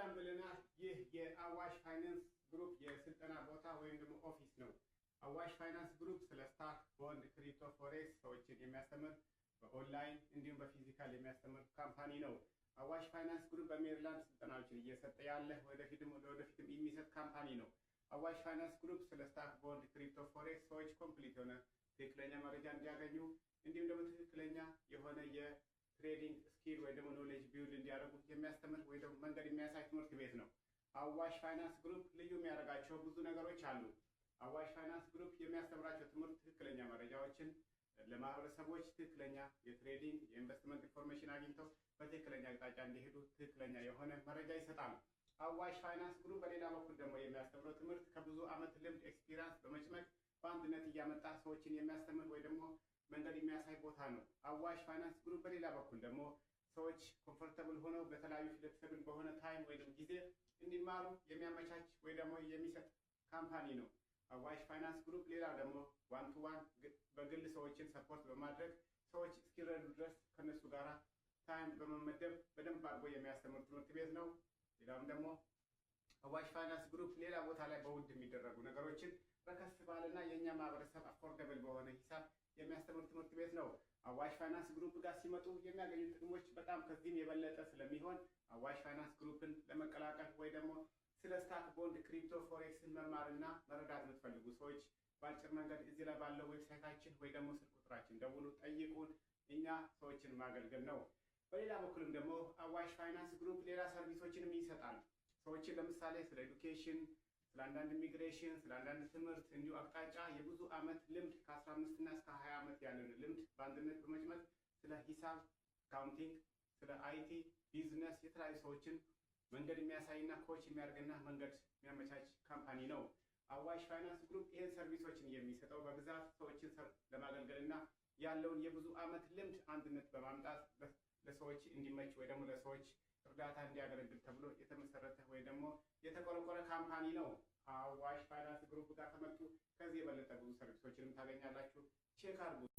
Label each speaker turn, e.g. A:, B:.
A: ሰላም ብለናል። ይህ የአዋሽ ፋይናንስ ግሩፕ የስልጠና ቦታ ወይም ደግሞ office ነው። አዋሽ ፋይናንስ ግሩፕ ስለ stock፣ bond፣ crypto፣ forex ሰዎችን የሚያስተምር፣ በኦንላይን እንዲሁም በ physical የሚያስተምር company ነው። አዋሽ ፋይናንስ ግሩፕ በሜሪላንድ ስልጠናዎችን እየሰጠ ያለ፣ ወደፊትም ለወደፊትም የሚሰጥ company ነው። አዋሽ ፋይናንስ ግሩፕ ስለ stock፣ bond፣ crypto፣ forex ሰዎች complete የሆነ ትክክለኛ መረጃ እንዲያገኙ እንዲሁም ደግሞ ትክክለኛ የሆነ የ trading skill ወይ ደግሞ knowledge build እንዲያደርጉ የሚያስተምር ወይ ደግሞ መንገድ የሚያሳይ ትምህርት ቤት ነው። አዋሽ ፋይናንስ ግሩፕ ልዩ የሚያደርጋቸው ብዙ ነገሮች አሉ። አዋሽ ፋይናንስ ግሩፕ የሚያስተምራቸው ትምህርት ትክክለኛ መረጃዎችን ለማህበረሰቦች ትክክለኛ የ trading የ investment information አግኝተው በትክክለኛ አቅጣጫ እንዲሄዱ ትክክለኛ የሆነ መረጃ ይሰጣል። አዋሽ ፋይናንስ ግሩፕ በሌላ በኩል ደግሞ የሚያስተምረው ትምህርት ከብዙ ዓመት ልምድ experience በመጭመቅ በአንድነት እያመጣ ሰዎችን የሚያስተምር ወይ ደግሞ መንገድ የሚያሳይ ቦታ ነው። አዋሽ ፋይናንስ ግሩፕ በሌላ በኩል ደግሞ ሰዎች comfortable ሆነው በተለያዩ flexible በሆነ time ወይም ጊዜ እንዲማሩ የሚያመቻች ወይ ደግሞ የሚሰጥ company ነው። አዋሽ ፋይናንስ ግሩፕ ሌላው ደግሞ one to one በግል ሰዎችን support በማድረግ ሰዎች እስኪረዱ ድረስ ከነሱ ጋር time በመመደብ በደንብ አድርጎ የሚያስተምር ትምህርት ቤት ነው። ሌላውም ደግሞ አዋሽ ፋይናንስ ግሩፕ ሌላ ቦታ ላይ በውድ የሚደረጉ ነገሮችን ረከስ ባለና የእኛ ማህበረሰብ affordable በሆነ ሂሳብ የሚያስተምር ትምህርት ቤት ነው። አዋሽ ፋይናንስ ግሩፕ ጋር ሲመጡ የሚያገኙ ጥቅሞች በጣም ከዚህም የበለጠ ስለሚሆን አዋሽ ፋይናንስ ግሩፕን ለመቀላቀል ወይ ደግሞ ስለ stock፣ bond፣ crypto፣ forex ን መማርና መረዳት የምትፈልጉ ሰዎች በአጭር መንገድ እዚህ ላይ ባለው website ኣችን ወይ ደግሞ ስልክ ቁጥራችን ደውሉ፣ ጠይቁን። እኛ ሰዎችን ማገልገል ነው። በሌላ በኩልም ደግሞ አዋሽ ፋይናንስ ግሩፕ ሌላ service ኦችንም ይሰጣል። ሰዎችን ለምሳሌ ስለ education፣ ስለ አንዳንድ ኢሚግሬሽን፣ ስለ አንዳንድ ትምህርት እንዲሁ አቅጣጫ የብዙ ዓመት ልምድ ከ15 እና እስከ 20 ዓመት ያለን ልምድ በአንድነት በመጭመቅ ስለ ሂሳብ፣ accounting፣ ስለ IT፣ business የተለያዩ ሰዎችን መንገድ የሚያሳይና coach የሚያደርግና መንገድ የሚያመቻች company ነው። አዋሽ ፋይናንስ ግሩፕ ይህን service ኦችን የሚሰጠው በብዛት ሰዎችን ለማገልገልና ያለውን የብዙ ዓመት ልምድ አንድነት በማምጣት ለሰዎች እንዲመች ወይ ደግሞ ለሰዎች እርዳታ እንዲያገለግል ተብሎ የተመሰረተ ወይ ደግሞ የተቆረቆረ company ነው። አዋሽ ፋይናንስ ግሩፕ ጋር ከመጡ ከዚህ የበለጠ ብዙ service ኦችንም ታገኛላችሁ። Check አድርጉ።